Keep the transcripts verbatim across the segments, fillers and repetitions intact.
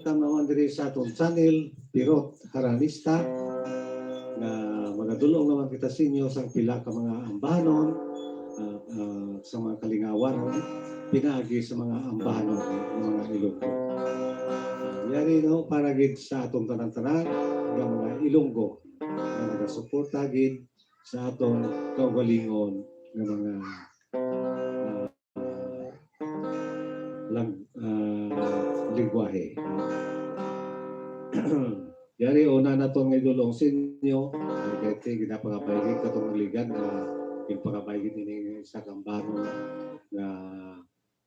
Welcome naman diri sa atong channel, Pirot Haranista, nga magadulong naman kita sa inyo sang pila ka mga ambahanon, ah, ah, sa mga kalingawan, pinaagi sa mga ambahanon ng mga Ilonggo. Ah, yari, no, para gid sa atong tanan-tanan nga mga Ilonggo nga nagasuporta gid sa atong kaugalingon nga mga, ah, lang, ah, lingwahe. Yari, una naton nga idulong sa inyo, ah, kay ti-, ginapangabay gid katong ligad nga ginpangabay gid ini sa kambano nga, nga,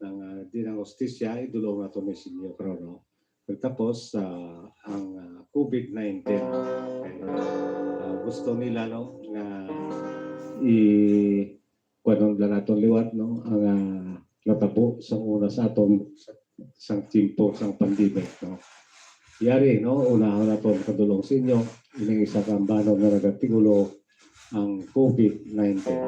ah, di nang hustisya, idulong naton ni sa inyo karon, no? Pagtapos, ah, ang, ah, COVID nineteen, eh, ah, gusto nila, no, nga i-, kuwanon lang naton liwat, no, ang, ah, natabo sa una sa aton, sa, sang tiyempo sang pandemic, no. Yari, no, unahon naton kadulong sa inyo ining isa ka ambahanon nga nagatigulo ang COVID nineteen.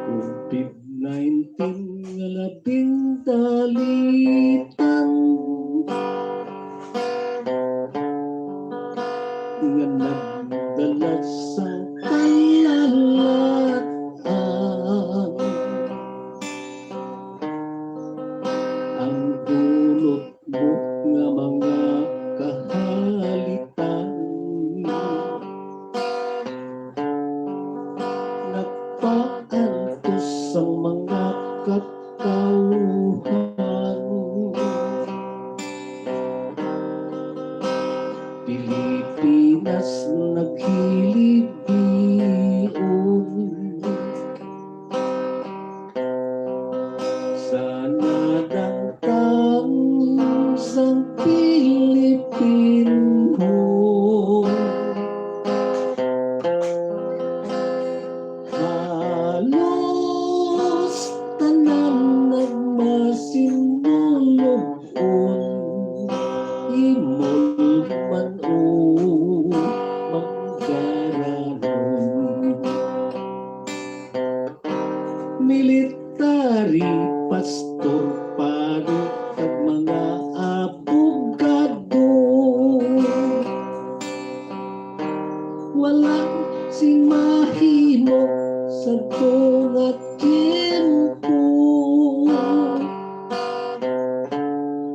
COVID nineteen nga labing dalitang nga nagdala sa kalalatan. Ang dulot mo nga mga kahalitan nagpaantos sang mga katawhan. Pilipinas naghilibion. Sa nadangtan sang Pilipinhon, halos tanan nagmasinulog-on, imol man o manggaranon. Military, pastor, pari, kag mga abogado, wala sing mahimo sa tunga tiyempo.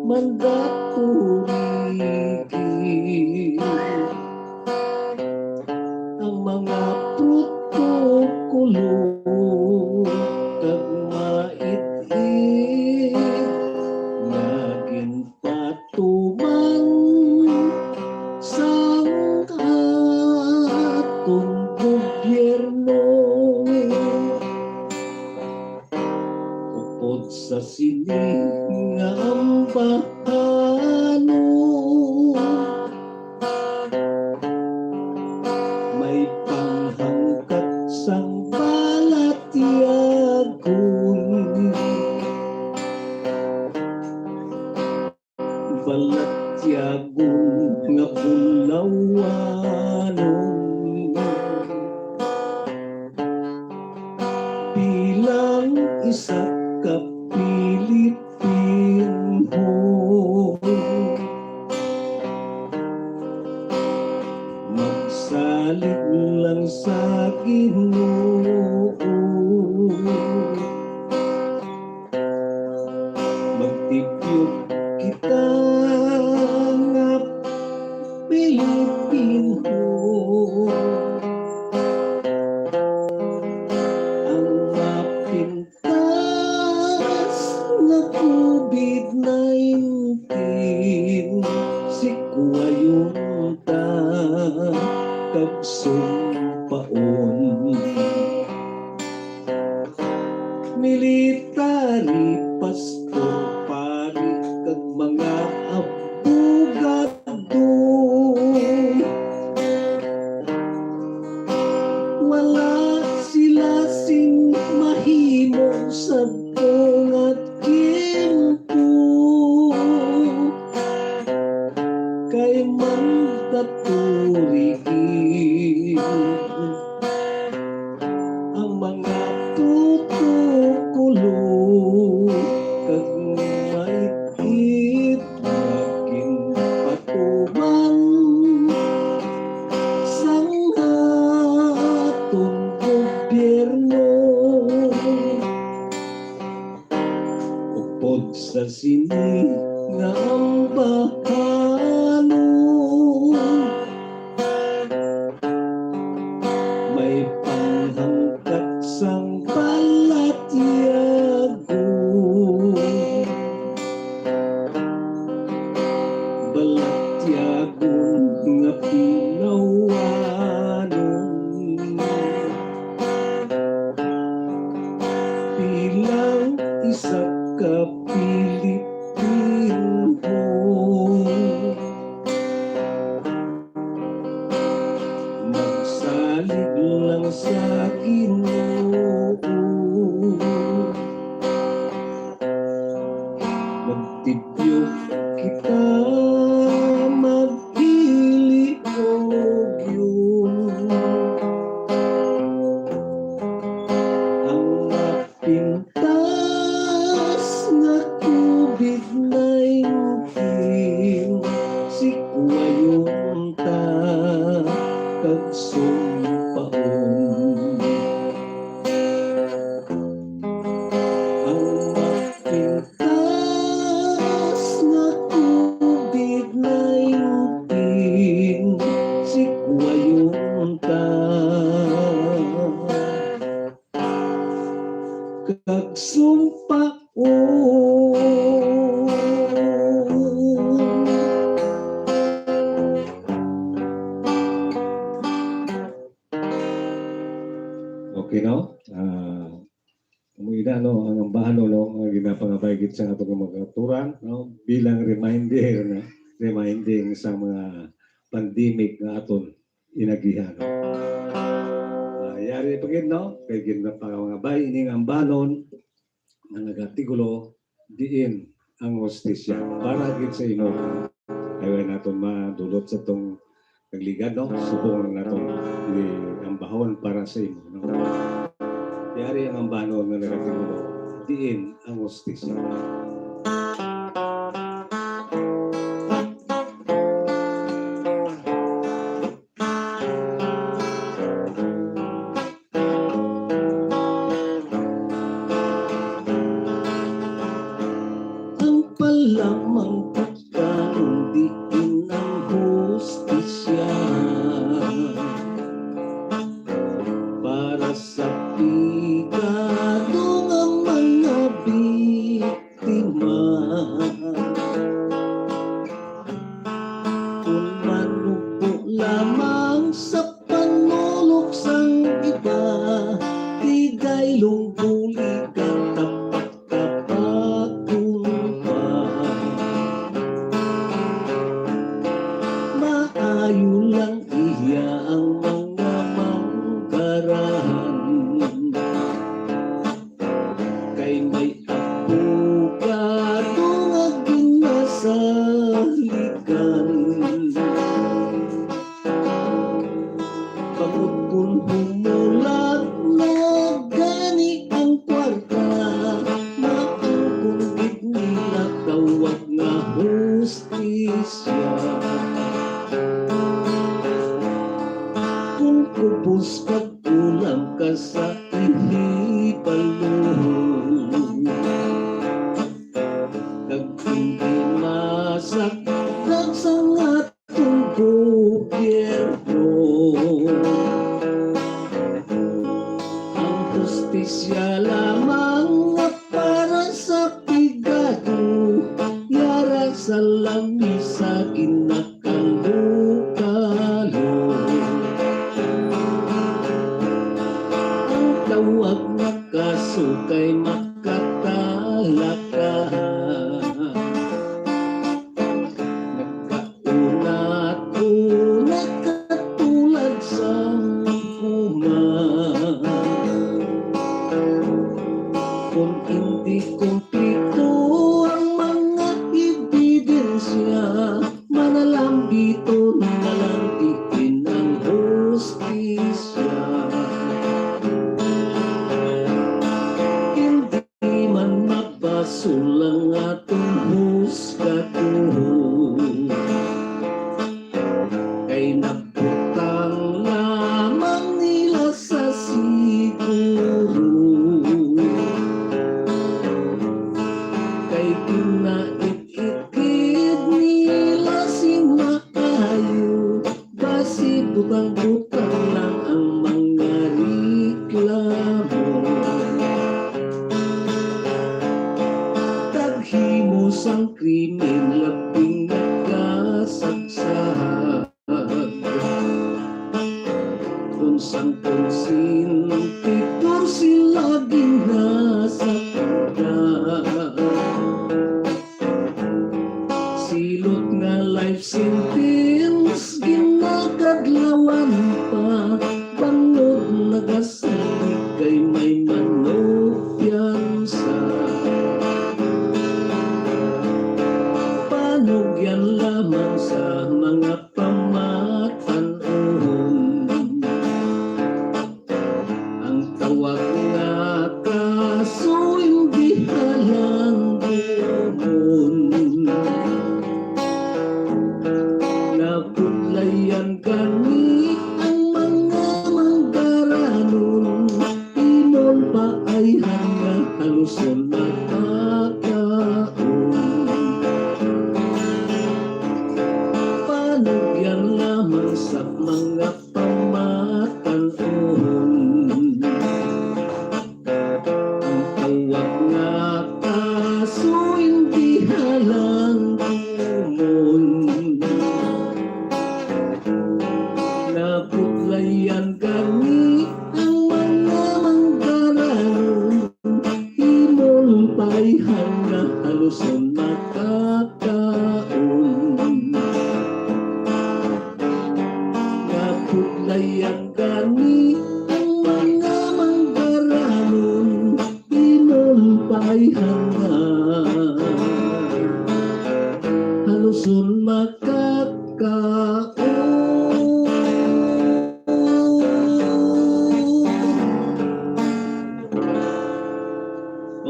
Mandatory gid ang mga protokolo kag mait-it nga ginpatuman sang atong gobyerno. Upod sa sini nga ambahanon, may panghangkat sang balatyagon, balatyagon nga bulawanon. Bilang isa ka Pilipinhon, magsalig lang sa Ginoo. Magtipyog kita nga Pilipino. Ang mapintas nga COVID nineteen, sikwayon ta kag sumpaon. Mili Sekretary, pastor, pari, kag mga abogado. Wala sila sing mahimo sa tunga tiempo, kay mandatory gid ang mga protokolo kag may it nga ginpatuman sang aton gobyerno. Upod sa sini nga ambahanon, may panghangkat sang balatyagon, balatyagon nga pinawanon. Bilang isa ka Pilipino, magsalig lang sa Ginoo. Magtipyo kita, maghili og yun. Ang mapintas nga covid nineteen, sikwayon ta kag sumpaon. Ang mapintas nga covid nineteen, sikwayon ta kag sumpaon. Okay, no? Ah, amo ina, no, ang ambahanon, no, nga ginapangabay gid sa atong mga kautoran, no, bilang reminder, no, reminding sa mga pandemic nga aton inagihan, no? Ah, yari pa gid, no, kay ginapangabay ining ambahanon nga nagatigulo, "Diin ang hustisya?" Para gid sa imo. Ayaw naton madulot sa tong nagligad, no? Subong lang naton ni ang bahon para sa imo, no? Yari ang ambahanon nga nagatigulo, "Diin ang hustisya?" Ang palamang pagkaon diin ang hustisya para sa pigado nga mga biktima. Kung manubo lamang sa panulok sang iba, di gaylong buligan, tapak-tapak pa. Maayo lang iya ang mga manggarahan, kay may abogado nga ginasaligan. Bangod kun humulag na gani ang kwarta, maupong gid nila tawag nga hustisya. Kung kubos kag ulam ka sa ihibalo, Kung hindi kumpleto ang mga ebidensya, manalambito na lang diin ang hustisya. Hindi man mabasol ang atong husgadon, kay nagbutang lamang nila sa siguro. Kay ginaid-id nila sing maayo, basi butang-butang lang ang mga reklamo. Kag himo sang krimen labing nagkasagsahan. Kung sang konsentidor sila ginasaktan, silot nga life sentence ginakadlawan pa, bangod nagasalig kay may manupyansa. Panugyan lamang sa mga pamatan-uhon ang tawag nga kaso, hindi halangguhon. Nabudlayan gani ang mga manggaranon, imol pa ay hanga haluson makakaon. Panugyan lamang sa mga pamatan-uhon. Ang tawag nga kaso, hindi halangguhon. Nabudlayan gani ang mga manggaranon, imol pa'y hanga haluson makakaon. Nabudlayan gani ang mga manggaranon, imol pa'y hanga haluson makakaon.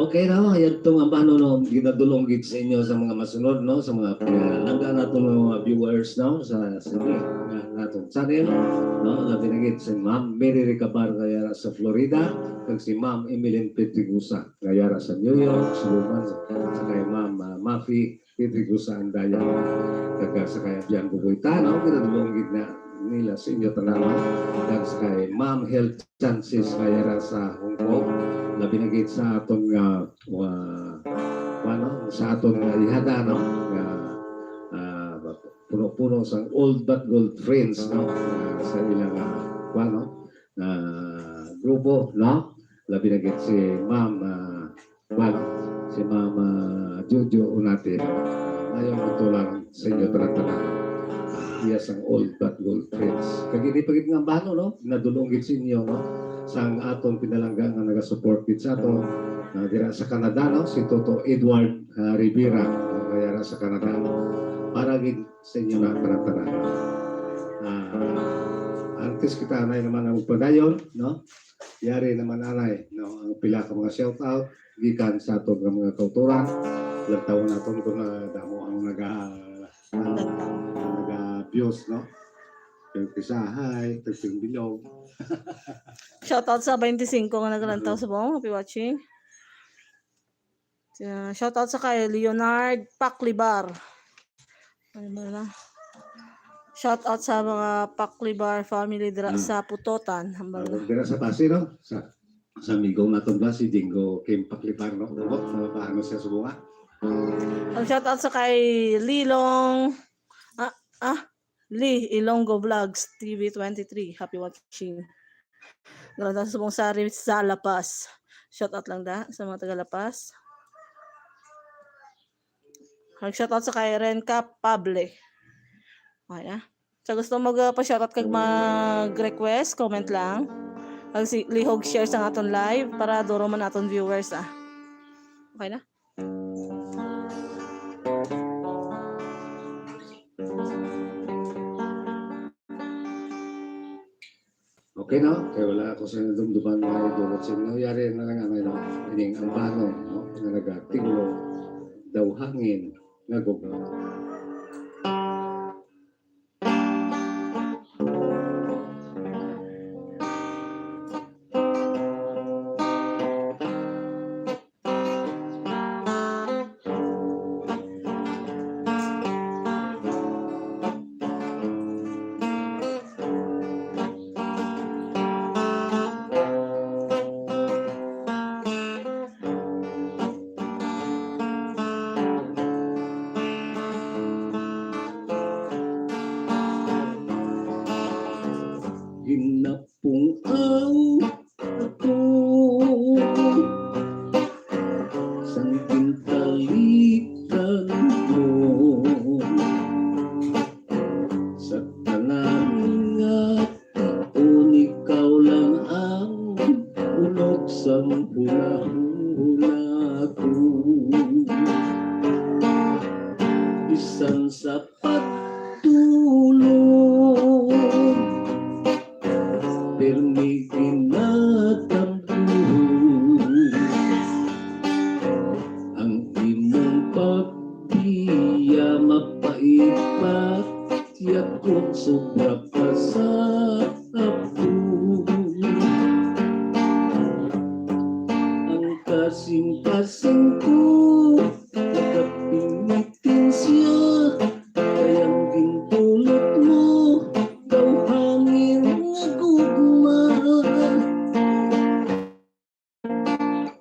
Okay, no? Yan tong ambano, no? Ginadulong gid sa inyo sa mga masunod, no? Sa mga pinalangga nato, no, mga viewers, no? Sa, sa, na, nato channel, no? Labi na gid si Ma'am Mary Recabar nga yara sa Florida, kag si Ma'am Emeline Pedregosa nga yara sa New York, sa Roman, sa kay Ma'am, ah, Mafi Pedregosa Andaya, kag sa kay Bianco Boytano, ginadulong gid na nila sa inyo tanan, no? Kag sa kay Ma'am Health Chances nga yara sa Hong Kong, labi na gid sa aton nga, wa-, ano, sa aton nga ihada, no? Nga, ah, puno-puno sang old but gold friends, no? Ah, sa ilang, ah, ano, ah, grupo, no? Labi na gid si Ma'am, ah, Wala. Si Mama Jojo Unate. Mayong adlaw lang sa inyo tanan-tanan. Iya sang old but gold friends. Kag hindi pa gid nga ambano, no? Nadulong gid sa inyo, no? Sang aton pinalangga nga nagasupport gid sa aton, ah, dira sa Canada, no? Si Toto Edward, ah, Rivera, no? Kaya ra sa Canada. Para gid sa inyo na tanan-tanan. Ah, antes kita anay naman ang padayon, no? Yari naman anay, no? Ang pila ka mga shout out gikan sa aton nga mga kautoran. Lantawon naton kung, ah, damo ang naga-, ang naga-views, no? Kay Pisahay, Tagping Bilog. Shout out sa twenty-five nga naglantaw sa buong. Happy watching. Uh, shout out sa kay Leonard Paclibar. Ano ba na? Shout out sa mga Paclibar family dira, ah, sa Putotan. Hambal na. Dira sa Pasig, no? Sa, sa amigo naton ba, si Jingo Kim Paclibar, no? Ano, ano, paano siya sa bunga? Ang shout out sa kay Lilong, ah, ah, Lee Ilonggo Vlogs T V twenty-three. Happy watching. Ganda sa mong sari sa La Paz. Shout out lang da sa mga taga La Paz. Mag-shout out sa kay Renka Pable. Okay, ah. Sa gusto mag, uh, pa-shoutout kag mag-request, comment lang. Kag si lihog share sa aton live para duro man aton viewers, ah. Okay na? Okay, no? Kay wala ako sa nadumduman, mga idol. Sa nangyari na lang ang, ano, ining ang banong, no? Nga nagatinglo daw hangin nga gugma. Ginapung-aw ako sang gintalitan mo. Sa tanan nga tion, ikaw lang ang ulog sang hulahula ko. Bisan sa pagtulog, pirmi ginatampo ang imong pagbiya, mapait pa yakot sobra pa sa apod. Ang kasing-kasing ko nagapinitensya, kay ang gintulot mo daw hangin nga gugma.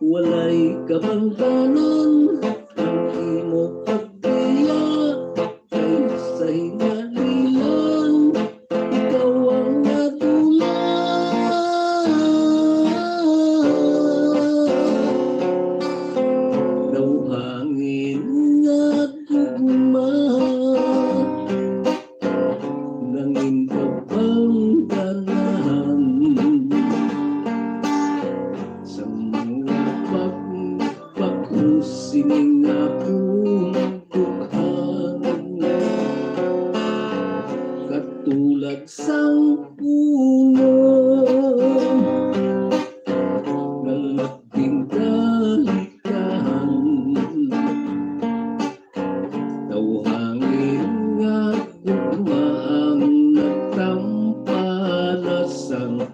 Walay kabangdanan ang imo pagbiya, kay sa hinalilang ikaw ang nadula. Daw hangin nga gugma, nangin kabangdanan sa mga pagpakos sining akong dughan. Katulad sang puno nga labing dalikahan, daw hangin nga gugma ang nagtampala sang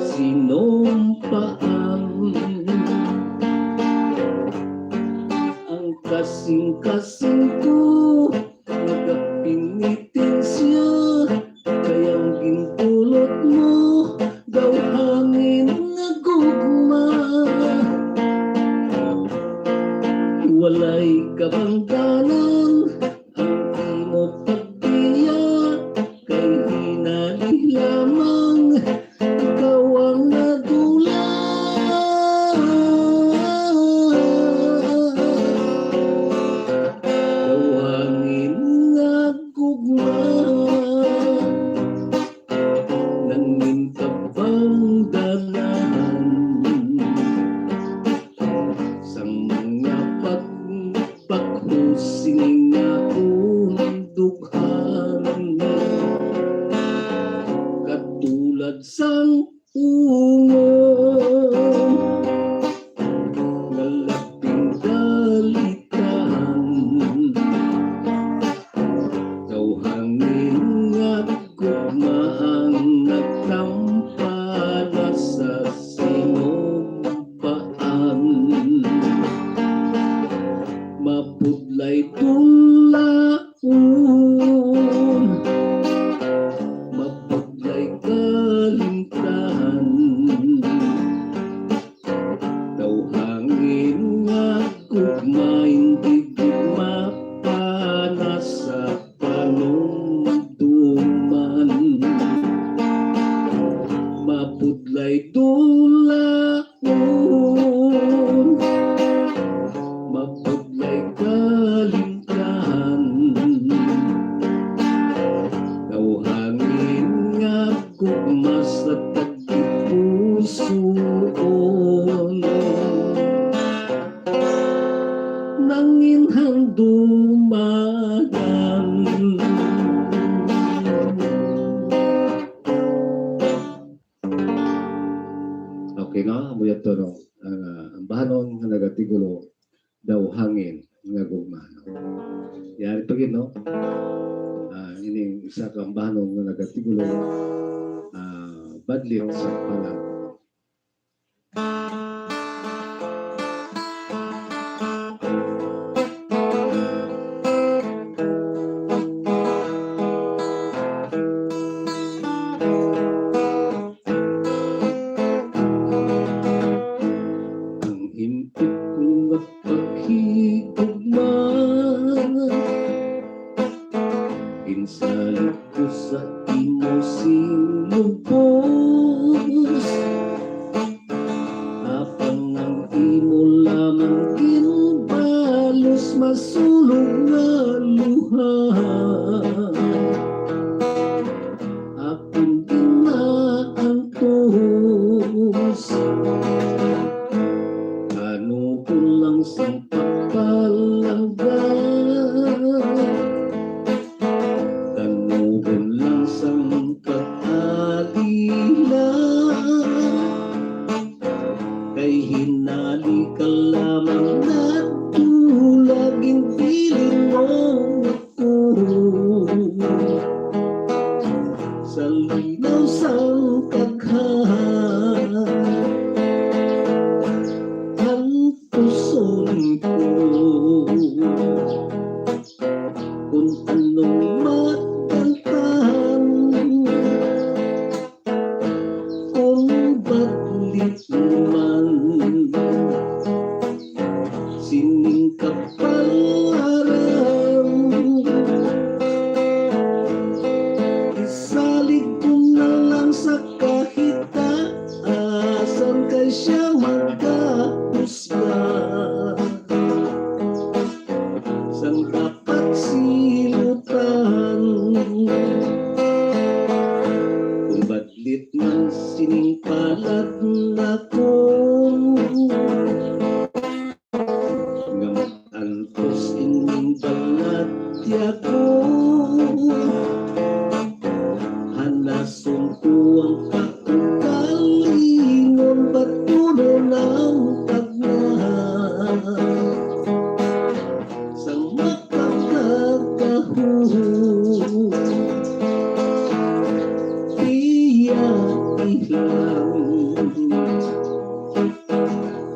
sinumpaan. Ang kasing-kasing ko nagapinitensya, kay ang gintulot mo daw hangin nga gugma. Walay kabangdanan ang imo pagbiya, kay hinali lamang ikaw ang nadula. Daw hangin nga gugma, nangin kabangdanan sang mga pagpakos sining akong dughan. Katulad sang ungol nga labing dalikahan, daw hangin nga gugma ang nagtampala sa sinumpaan. Hangin handumanan. Okay, no? Amo yadto, no? Ang, ah, ambahanon nga nagatigulo daw hangin nga gugma, no? Yari pa gid, no? Ah, ining isa ka ambahanon nga nagatigulo, ah, badlit sa palad. Ang himpit ko nga paghigugma, ginsalig ko sa imo sing lubos. Apang ang imo lamang ginbalos, masulog nga luha akon ginaantos. Kanugon lang sang pagpalangga, kanugon lang sang pag-alila. Kay hinali ka lamang nadula, ginbilin mo ako sa linaw sang daghan. Antuson ko kon anong makantahan. Kon badlit man sining kapalaran, isalig ko na lang sa kahitaasan, kay siya magahusga sang dapat silutan. Kon badlit man sining palad nakon, nga mag-antos ining balatyagon, hanason ko ang kaugalingon, batunon ang tagna sang makagagahom. Tiya-i lang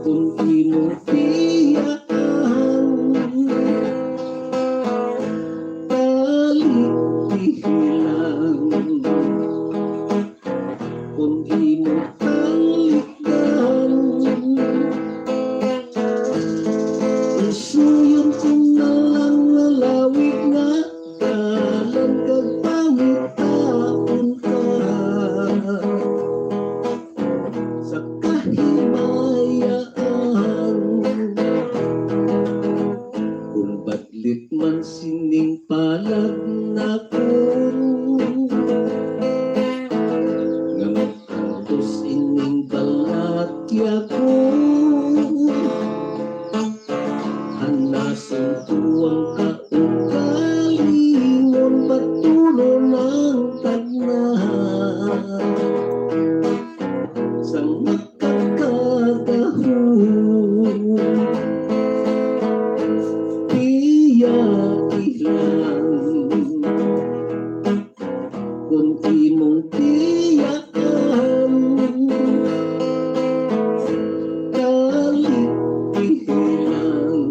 kon imong tiyaan, tali-i lang kon imong talikdan. Pusuyon ko na lang nga lawig nga dalan kag pangitaon ka sa kahimayaan. Kon badlit man sining palad nakon, nga mag-antos ining balatyagon, hanason ko ang kaugalingon, batunon ang tagna sang makagagahom. Tiya-i lang kon imong tiyaan, tali-i lang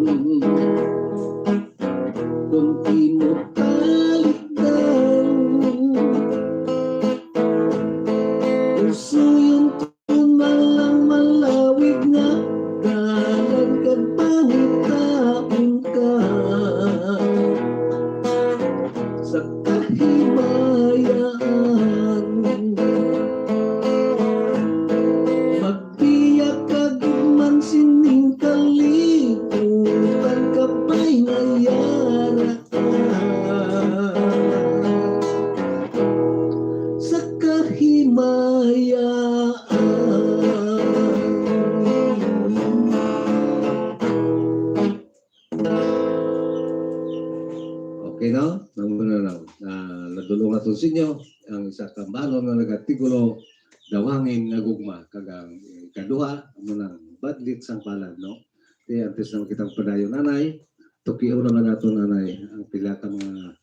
Okay, no? Amo na lang. Ah, nadulong naton sa inyo ang isa ka ambahanon nga nagatigulo, Daw Hangin nga Gugma, kag ang ikaduha, amo nang Badlit sang Palad, no? Kay antes na kita padayon, Nanay, tukion naman naton, Nanay, ang pila ka mga,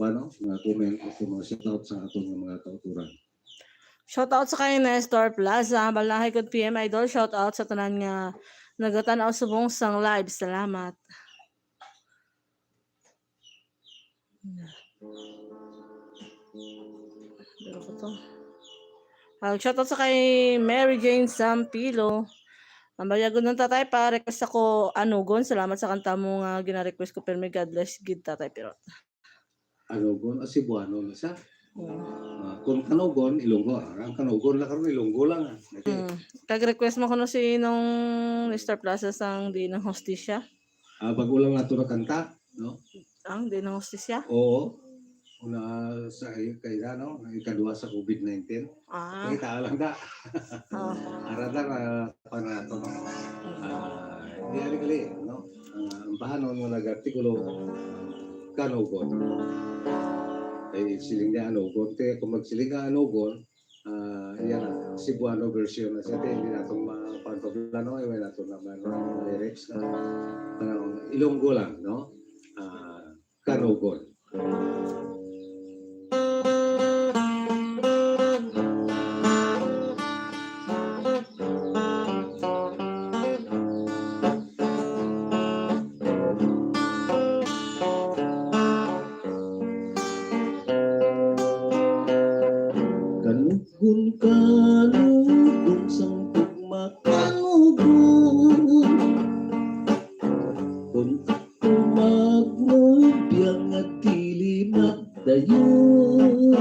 ano, mga comment o mga shoutout sa aton nga mga kauturan. Shoutout sa kay Nestor Plaza, Balnahay Good P M Idol. Shoutout sa tanan nga nagatan-aw subong sang live. Salamat. Pero ko to. Ah, shoutout sa kay Mary Jane Sampilo. Ang bayagon ng tatay pa, request ako Anugon. Salamat sa kanta mo nga gina-request ko, pero may God bless gid, Tatay Pirot. Anugon, ah, Cebuano na siya. Oo. Ah, kung Kanugon, Ilonggo. Ah, ang Kanugon na karon, Ilonggo lang, ah. Okay. Mm. Kag request mo kuno si nung Mister Plaza sang Di ng Hostisya. Ah, bago lang nato nakanta, no? Ang Di ng Hostisya? Oo. Una sa, kay, ano, ikaduha sa COVID nineteen. Ah. Pakita lang da. Ah. Ara da, ah, para to, no? Ah, di ari gali, no? Ah, ang bahanon nga nag-artikulo, Kanugon. Kay siling niya Anugon, kaya kung magsiling ka Anugon, ah, iya na, Cebuano version na siya. Kaya hindi natin mapagpaplano, eh, wala natin naman ang lyrics na, ano, Ilonggo lang, no? Ah, Kanugon. Kanugon, kanugon, sang tugma kanugon. Kon ako magnobya nga dili magdayon.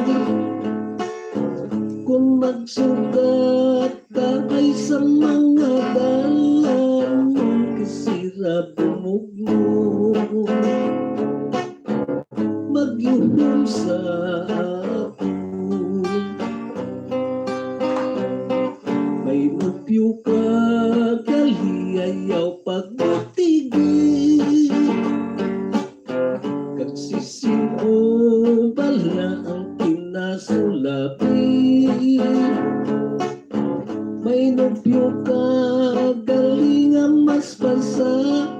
Kon magsugat ka ay sa mga dalan, kasira bumugno. Magyuhom sa akon. May nupyo ka, gali ayaw pagmatigi. Kag sisin-o bala ang kinasulabi. May nupyo ka, gali nga mas pa sa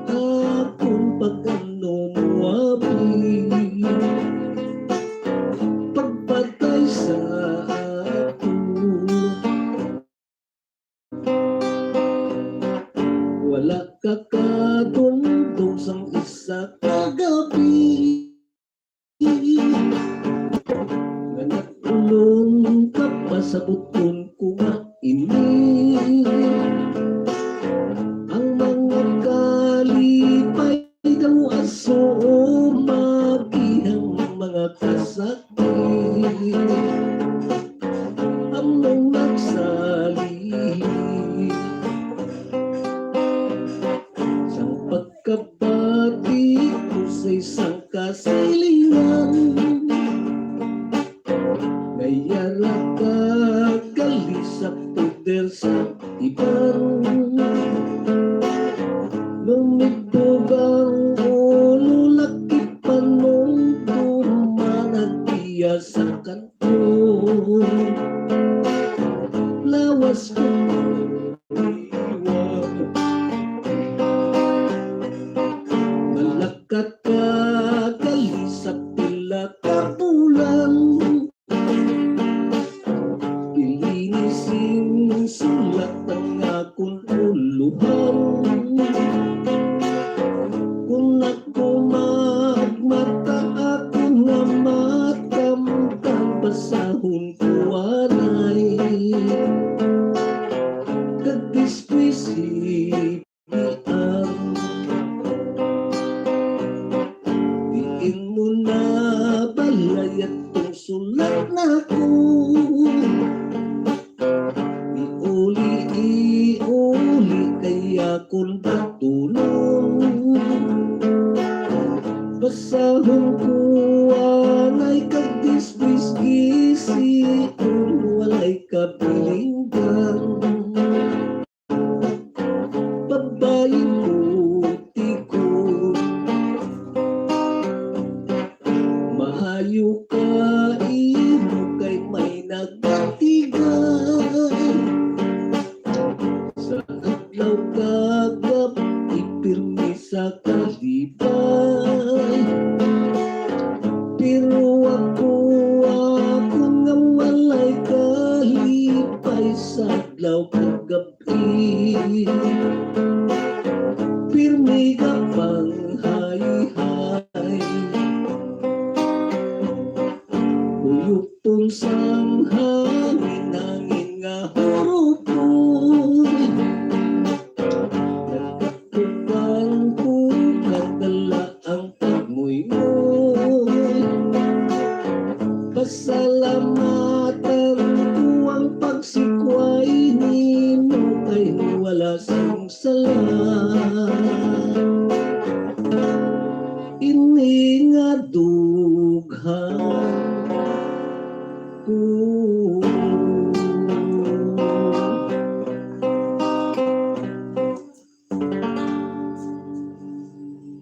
akon pag-ano mo abi. Pagpatay sa akon. Wala ka kadumdom sang isa ka gabi. Nga nag-ulong ka, pasabuton ko nga ini. Ang mga kalipay daw aso, magihang mga kasakit. Among nagsalig sang pagkabati ko sa isang kasilingan. Nga yara ka gali sa poder sa iban. Lumibog ang ulo, lakip panungtong managbiya sa kanton. Lawas ko iwan. Malakat ka gali sa pila ka bulan. Pilini sing sulat ang akon uluhan. Kung ako magmata, akon nga matamtan, basahon ko anay. Kag diskwisi Diin mo na balay atong sulat nako. Iuli, iuli kay akon batunon. Basahon ko anay kag disbisgisi kung walay kabilinggan. Babayi ko tigon. kalipay. Pero ako, ako nga walay kalipay sa adlaw kag gab-i. Pirmi ka panghayhay. Uyupon sang hangin, hangin nga hurupoy. Nagkakupang-kupang dala ang pagmuymoy. Pasalamatan ko ang pagsikway nimo kay wala sang sala. Ini nga dughan ko.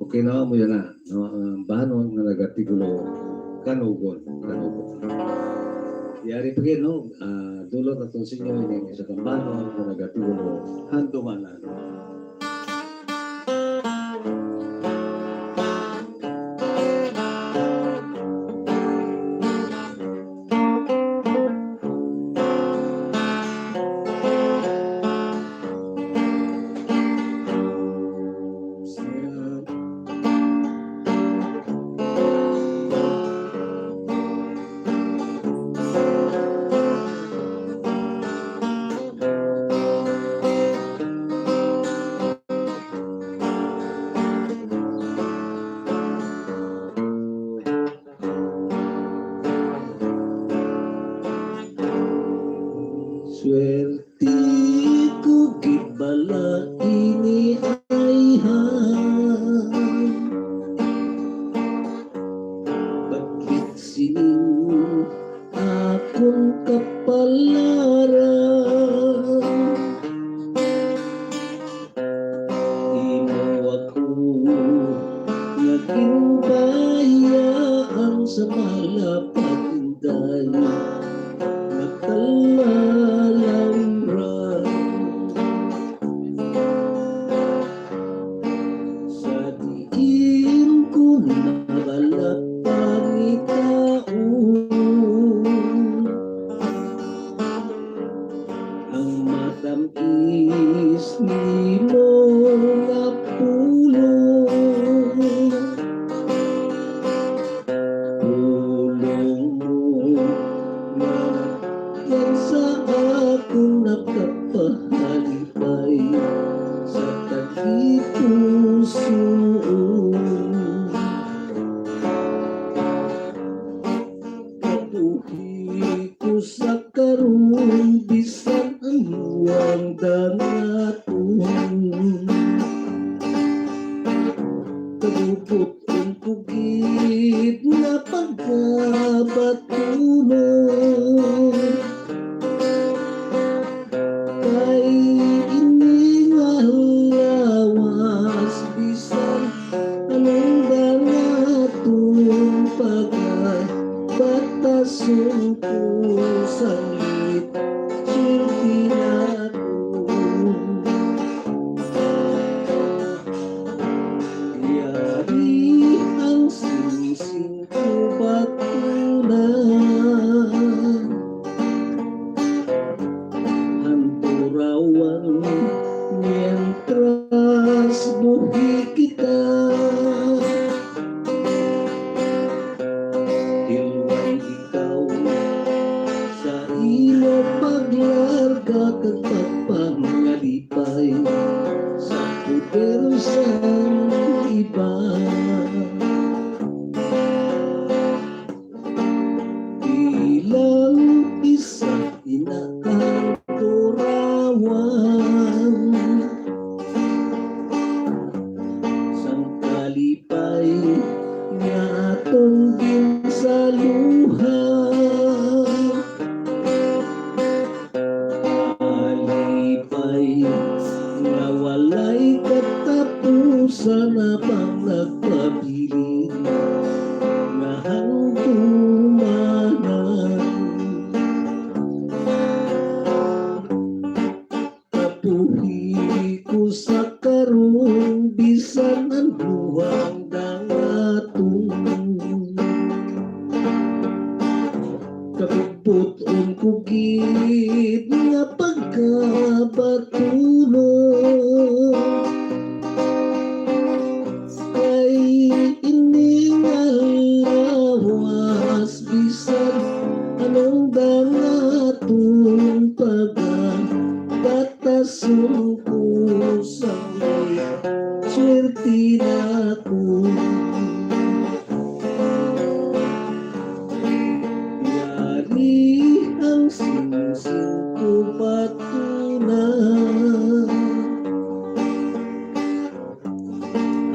Okay na mo yan na, no? Ang bahanon nga nagatigulo, kanugon, kanugon. Yari pa gid, no? Ah, dulot naton sa inyo, ini isa ka bahanon nga nagatigulo, handumanan. Swerte ko gid bala ini, ayha. Bakit sining akon kapalaran? Imo ako nga ginbayaan sa malapad, Inday, nga kalalawran. Sa diin ko nabalak pangitaon ang matamis nimo nga pulong. Pulong mo nga yan sa akon nakapahalipay sa tagipusoon. Kabuhi ko sa karon, bisan ano ang dangaton. Kabubot-on ko gid nga pagkabatunon. Kay ini nga lawas, bisan anong dangaton, pagabatason ko sanglit, swerte na ko. Yari ang singsing ko batunan. Hanturawan mientras buhi kita. Hilwan ikaw sa imo paglarga kag pagpangalipay sa poder sang iban. Bilang isa ina ang turawan sang kalipay nga aton ginsaluhan. Kalipay nga walay katapusan, habang nagpabilin nga handumanan. Kabuhi ko sa karon, bisan ano ang dangaton. Kabutbot-on ko gid nga pagkabatunon. Kay ini nga lawas, bisan anong dangaton, pagabatason ko sa may swerte nako. Yari ang singsing ko patuna.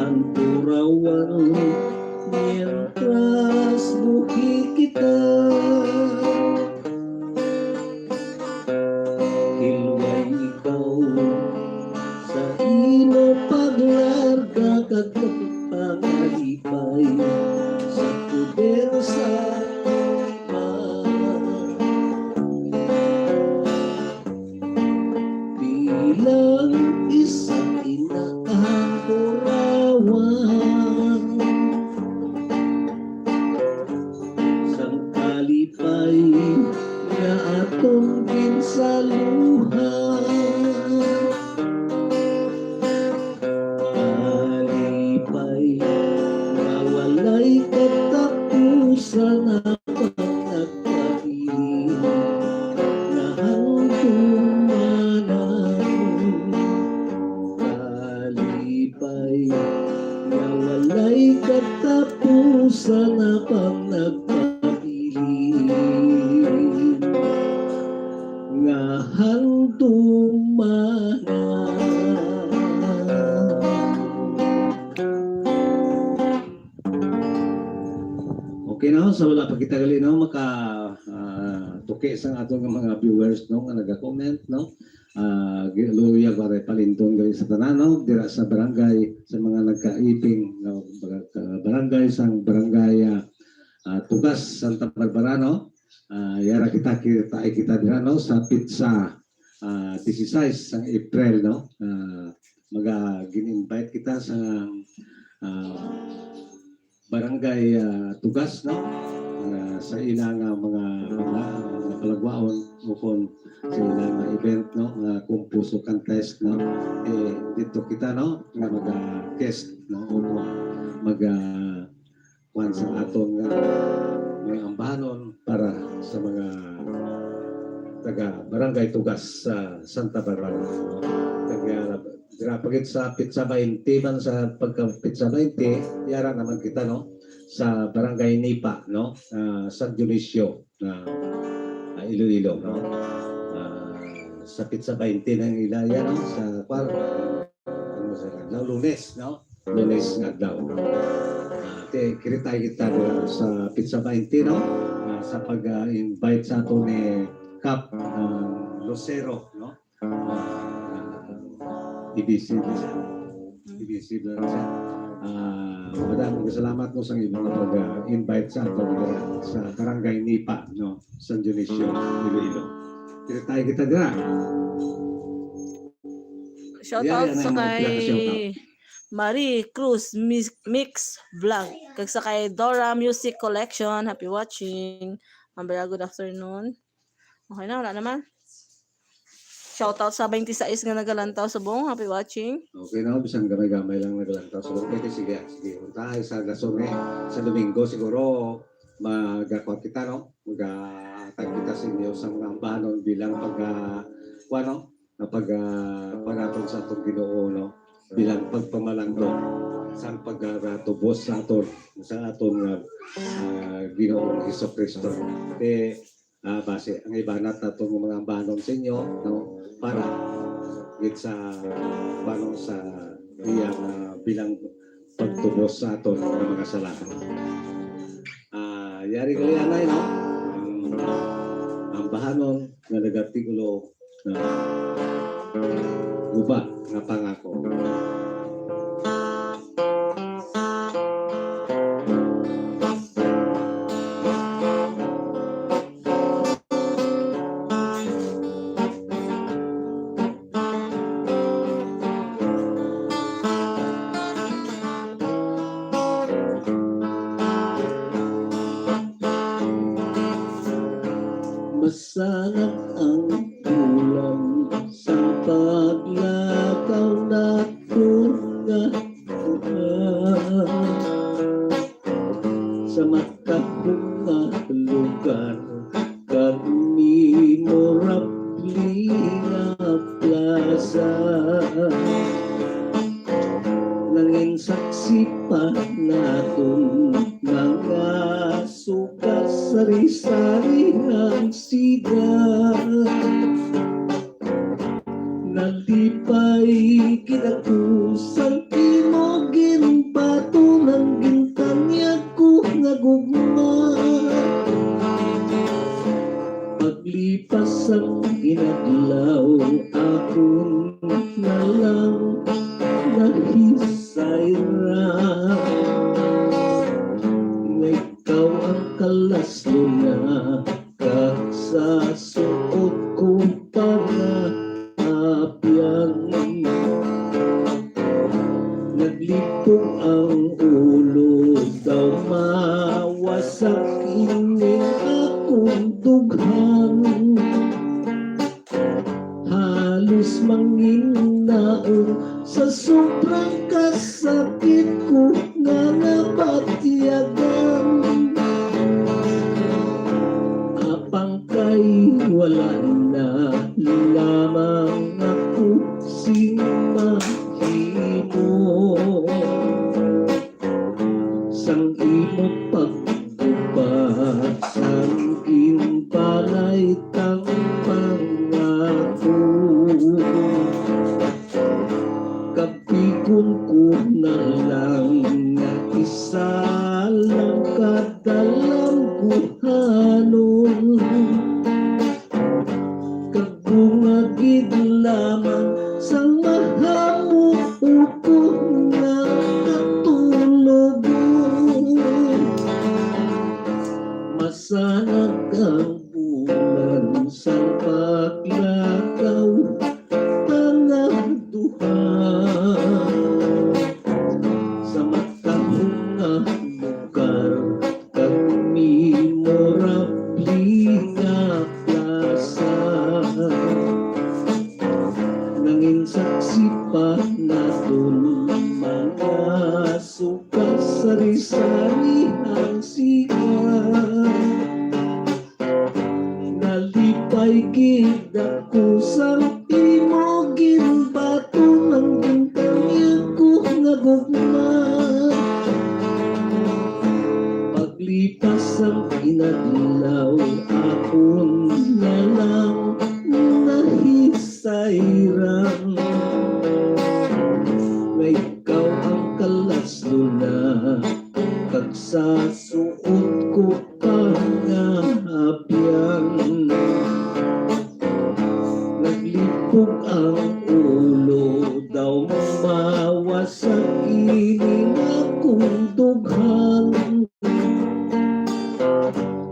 Ang turawan, mientras buhi kita. Hilway ikaw sa imo paglarga kag pangalipay sa poder sa iba. Bilang isa ina ang turawan sang kalipay nga atong ginsaluhan. Kalipay nga walay katapusan, habang nagpabilin nga handumanan. Kalipay nga walay katapusan, habang nagpabilin nga handumanan. Okay, no? So, wala pa kita gali, no, maka, ah, tuki sa aton nga mga viewers, no, nga naga-comment, no? Ah, gi-, luya, waray palintong gali sa tanan, no? Dira sa barangay, sa mga nagkaiping, no, baga-, ka-, barangay, sang barangay, ah, ah, Tugas, Santa Barbara, no? Ah, yara kita, kita, kita dira, no, sa petsa, ah, dieciséis sang April, no? Ah, maga-, gin-invite kita sa, ah, barangay, ah, Tugas, no? Ah, sa ila nga mga, mga, mga palagwaon, ukon sa ila nga event, no? Nga kumpuso contest, no? Eh, dito kita, no? Nga mag-guest, no? O mag-, ah, kuwan sa aton nga mga ambahanon para sa mga taga Barangay Tugas sa Santa Barbara. Kag, ah, dira pa gid sa petsa baynte man, sa pagka petsa baynte, yara naman kita, no, sa Barangay Nipa, no, ah, San Dionisio, ah, ah, Iloilo, no. Ah, sa petsa baynte na ang ila, yan, no, sa, kwan, ano sa adlaw, Lunes, no? Lunes nga adlaw. Ah, te, kiritay kita dira sa petsa baynte, no? Ah, sa pag, ah, invite sa ato ni Kap, ah, Lucero, no? Ah, i-busy na siya. I-busy na siya. Ah, madaming salamat, no, sa inyong pag, ah, invite sa ato dira sa Barangay Nipa, no? San Dionisio, Iloilo. Kiritay kita dira. Shout Yari, out sa anay, mga kay pinaka-shout out. Marie Cruz Mix, Mix Vlog, kag sa kay Dora Music Collection. Happy watching. Ang very good afternoon. Okay na, wala naman. Shout out sa twenty-six nga nagalantaw subong. Happy watching. Okay na, bisan gamay-gamay lang nagalantaw subong. Pwede, sige, sige. Unta, sa Dasome, sa Domingo, siguro, mag-, kuwan kita, no? Mag-aatag kita sa inyo sa mga ambahanon bilang pag, ah, kuwan, no? Nga pag, ah, panaton sa atong Ginoo, no? Bilang pagpamalanggo sa pagratubos sa aton, sa aton nga, ah, Ginoong Jesu-Cristo. Te, ah, basi, ang ibanat nato nga mga ambahanon sa inyo, no? Para gid sa, paano sa iya nga bilang pagtubos sa aton nga mga sala. Ah, yari gali anay, no? Ang, ang bahanon nga nagatigulo nga guba nga pangako. Sana ang bulan sa paglakaw naton nga bulan. Sa matahong nga lugar, kag memorable nga plaza. Nangin saksi pa naton mga sugat, sari-sari ang siga. Nalipay gid ako sang imo ginbaton, ang gintanyag ko nga gugma. Paglipas sang inadlaw, akon na lang nahisayran nga ikaw ang kalas, Luna, kag sa suot ko pangaabyan. Naglipong ang ulo, daw mawasak ining akong dughan. Halos manginaon sa sobrang kasakit ko nga nabatyagan. Apang kay wala na lamang ako sing mahimo. Sang imo pagguba, sang ginbalay tang pangako. Kapigon ko na lang nga isa lang ka dalamguhanon. Kag bunga gid lamang sang mahamok ko nga katulogon. Masanag ang bulan sang paglakaw ta nga duha. Sa matahong nga lugar, kag memorable nga plaza. Nangin saksi pa naton mga sugat, sari-sari ang siga. Nalipay gid ako sang imo ginbaton, ang gintanyag ko nga gugma. Paglipas sang inadlaw, akon na lang nahisayran nga ikaw ang kalas, Luna, kag sa suot ko pangaabyan. Naglipog ang ulo, daw mawasak ining akong dughan.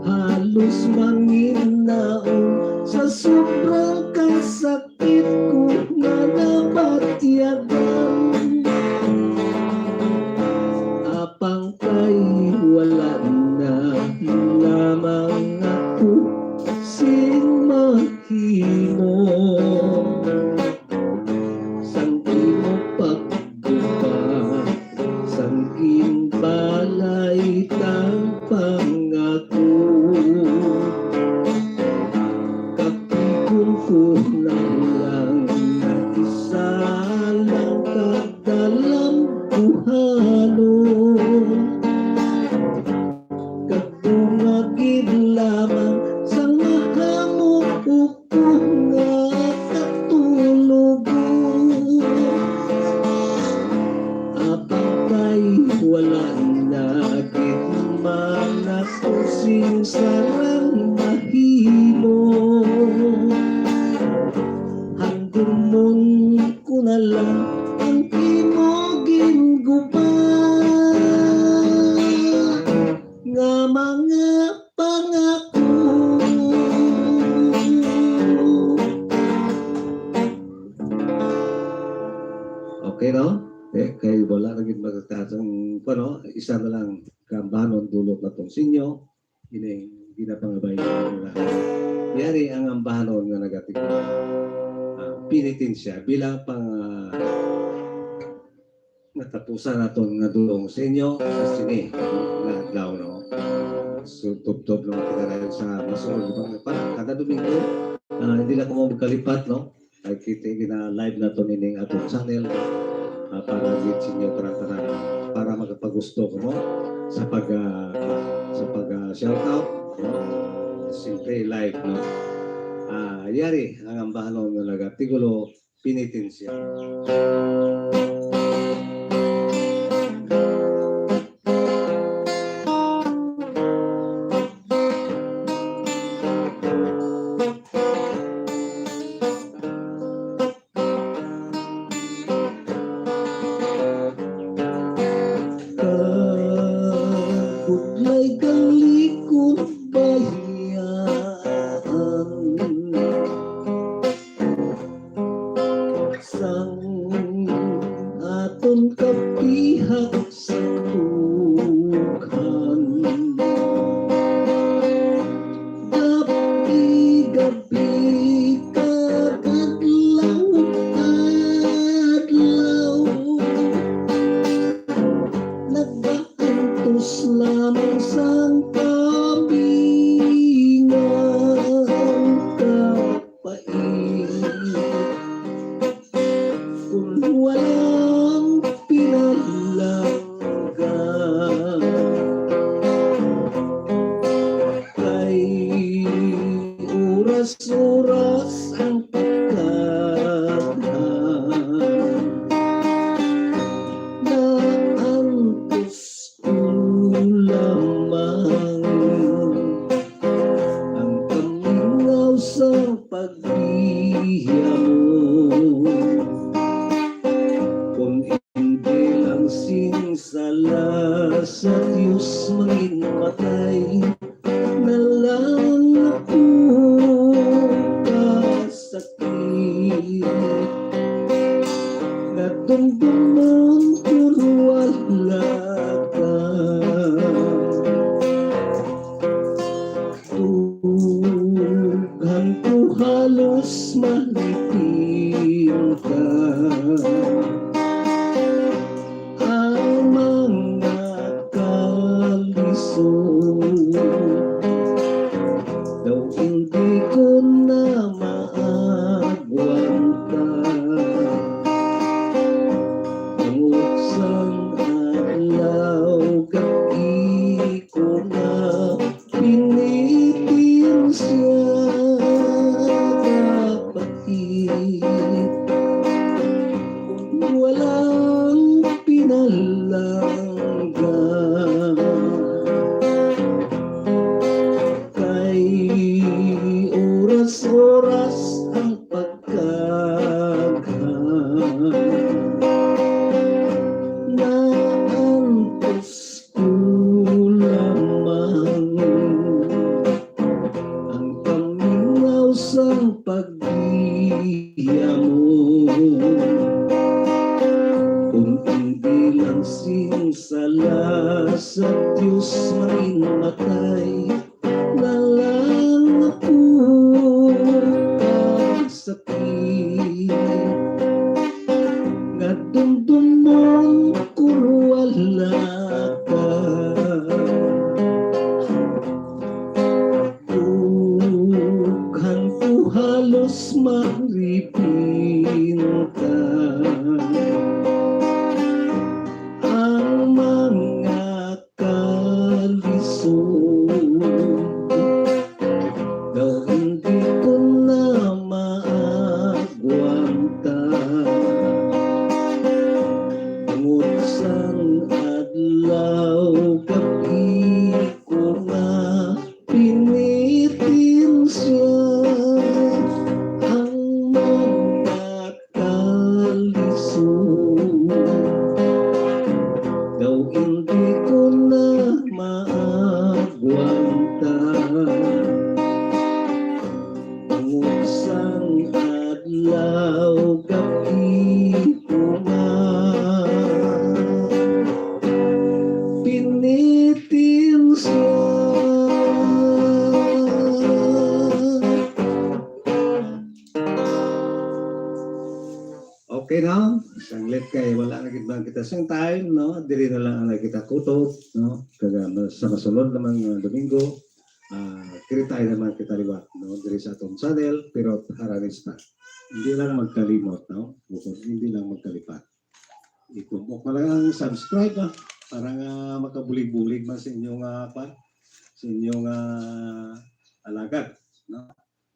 Halos manginaon sa sobrang kasakit ko nga nabatyagan. Apang kay wala na lamang ako sing mahimo. Sang imo pagguba, sang ginbalay tang pangako. Kapigon ko na lang nga isa lang ka dalamguhanon. Kag bunga gid lamang sang mahamok ko nga katulogon. Apang kay wala na gid man ako sing sarang mahimo. Handumon ko na lang ang imo ginguba nga mga pangako. Okay, no? Eh, kay wala na gid magkakasang, ano, isa na lang kaambahanon dulot natong sinyo. Ini Ginapangabay nga yari ang ambahanon nga nagatikon. Ah, penitensya bilang pang, ah, natapusan naton nga dulong sa inyo sa sini nga adlaw, no? So, tubtob naman kita dahil sa masunod nga pag-, para kada Domingo, ah, hindi na ko mo magkalipat, no? Ay, kita, gina-live naton ining atong channel, ah, para gid sa inyo tanan-tanan, para makapagusto ko mo sa pag, ah, sa pag, ah, shout out, no? Siyempre, live, no? Ah, yari ang ambahanon nga nagatigulo, penitensya. Kabudlay kang likod bayaan sang aton kapihak sa tughan. Gabi-gabi kag adlaw-adlaw, nagaantos lamang sang kami nga kapait. Kung walang pinalangga, kay oras-oras ang pagkadhan. Naantos ko lamang ang kamingaw sang paghiyamo. Kon hindi lang sing sala sa Dios, mangin matay na lang ako kasakit. Nadumdumon ko wala ka. Dughan ko halos malipin ka. Ang mga kalisod daw hindi ko na maagwanta. Tungod sang adlaw, gabi ko na pinitensya, kapait. Kung walang pinalangga, kay oras-oras ang pagkaghan. Naantos ko lamang ang pamingaw sang paghiyamo. Kung hindi lang sing sala sa Dios, mangin matay na lang ako kasakit. Nadumdumon ko wala ka. Dughan ko halos maripin ka. Ang mga kalisod daw hindi ko na maagwanta. Tungod sang adlaw, gabi ko na pinitensya ang mga kalisod. Daw hindi ko na maagwanta. Tungod sang adlaw, gabi ko na pinitensya. Bang kita same time, no? Diri na lang anay kita kutob, no? Kag, ah, sa kasunod naman nga Domingo, ah, kiritai naman kita liwat, no? Diri sa atong channel, pero Haranista. Hindi lang magkalimot, no? Bukod, hindi lang magkalipat. Itumok na lang ang subscribe, ah, para nga makabulig-bulig man sa inyong, ah, pa, sa inyong, ah, alagad, no?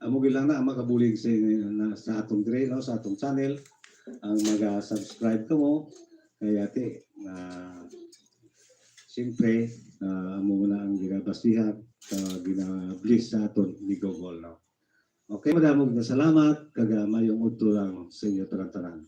Amo gid lang na ang makabulig sa, na, sa atong dire, no, sa atong channel, ang maga-subscribe kamo, kay ati, ah, siyempre, ah, amo na ang ginabasihan, ah, ginabless sa aton ni Google, no? Okay, madamog na salamat, kag, ah, mayong udto lang sa inyo tanan-tanan.